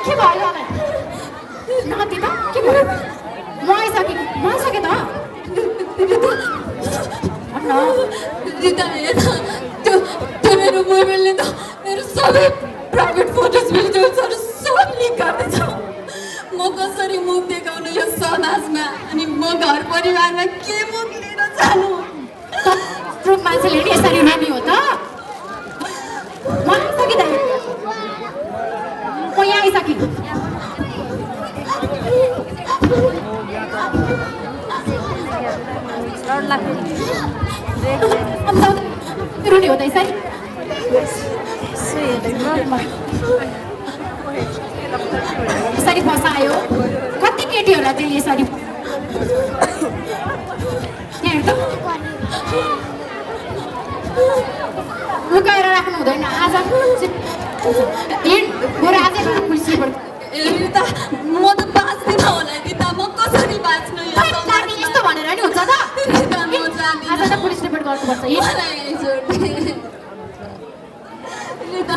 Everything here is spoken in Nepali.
के भयो होला नाति त के भयो म आइसके त रिता त्यो मेरो मोबाइलले त मेरो सबै प्राइभेट फोटोज भिडियोजहरू सब लिक गर्दैछ म कसरी मुख देखाउनु यो समाजमा अनि म घर परिवारमा के मुख लिएर जानु रुख मान्छेले नि यसरी नानी हो त म आइसके त म यहाँ आइसके रुनी हुँदैछ है यसरी फसायो कति केटीहरूलाई त्यसले यसरी लुकाएर राख्नु हुँदैन आज बरु आजै पुलिस रिपोर्ट रिता म त बाँच्दिनँ होला रिता म कसरी बाँच्नु यो नानी यस्तो भनेर नि हुन्छ त रिता म जान्दिनँ आज त पुलिस रिपोर्ट गर्नुपर्छ रिता